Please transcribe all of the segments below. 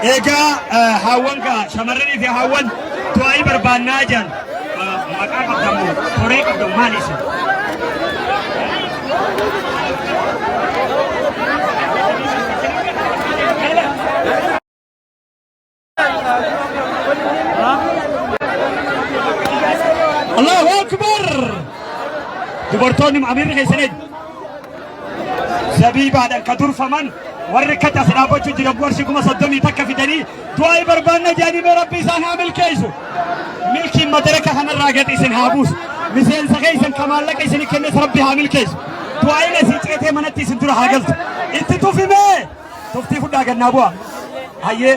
Egaa haawwan gaa shamarranii fi haawwan du'aa'ii barbaannaa jedhan maqaa qabdamu koree qabdamu maali isin? Allahu Akbar! Dubartoonni amiirri keessan eenyu? Zabiibaadhaan ka durfaman warri akkatti as dhaabbachuu jiran qarshii 31,000 fidanii du'aa barbaanna jedhanii mee rabbi isaan haa milkeessu. Milkiin madaraka kanarraa gad isin haa buusu. Miseensa keessan ka maallaqa isin kennes rabbi haa milkeessu. Du'aa'iin asii ceetee manatti isin dura haa galtu. Itti tufimee! Tuftii fudhaa gannaa bu'a. Hayyee.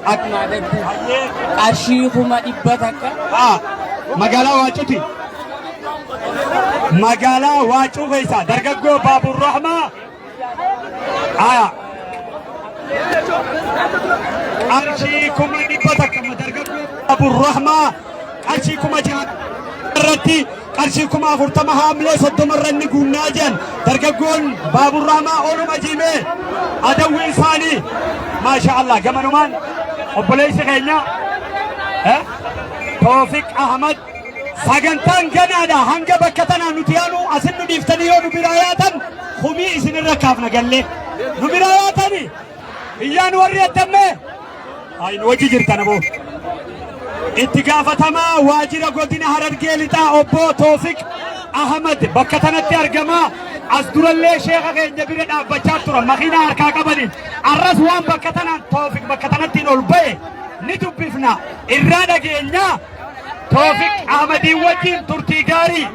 Hayyee. Qarshii 100,000. Haa. Magaalaa Waacuuti. Magaalaa Waacuu keessa dargaggoo Baabur Rahmaa. Haa. Qarshii 100,000 dargaggoo Baabur Rahmaa qarshii 6,000 irratti qarshii 40,000 haamlee 30 irra inni guunnaa jedhan dargaggoon Baaburraamaa oluma jiimee adawwii isaanii maasha Allah gamanumaan obboleessi keenya Toofiq Ahmad sagantaan ganaadha hanga bakka tanaa nuti yaanu asin nu dhiiftanii yoo nu biraa yaatan kumii isinirra kaafna gallee nu biraa yaatanii iyyaan warri attammee Ay nu wajji jirtan aboo. Itti gaafatamaa waajjira godina Harargee Lixaa obbo Toofiq Ahmad bakka tanatti argamaa. As durallee sheekha keenya bira dhaabbachaa turan makiinaa harkaa qabaniin. Arras waan bakka tanaan Toofiq bakka tanattiin ol ba'e ni dubbifna. Irraa dhageenya. Toofiq Ahmadiin wajjin turtii gaarii.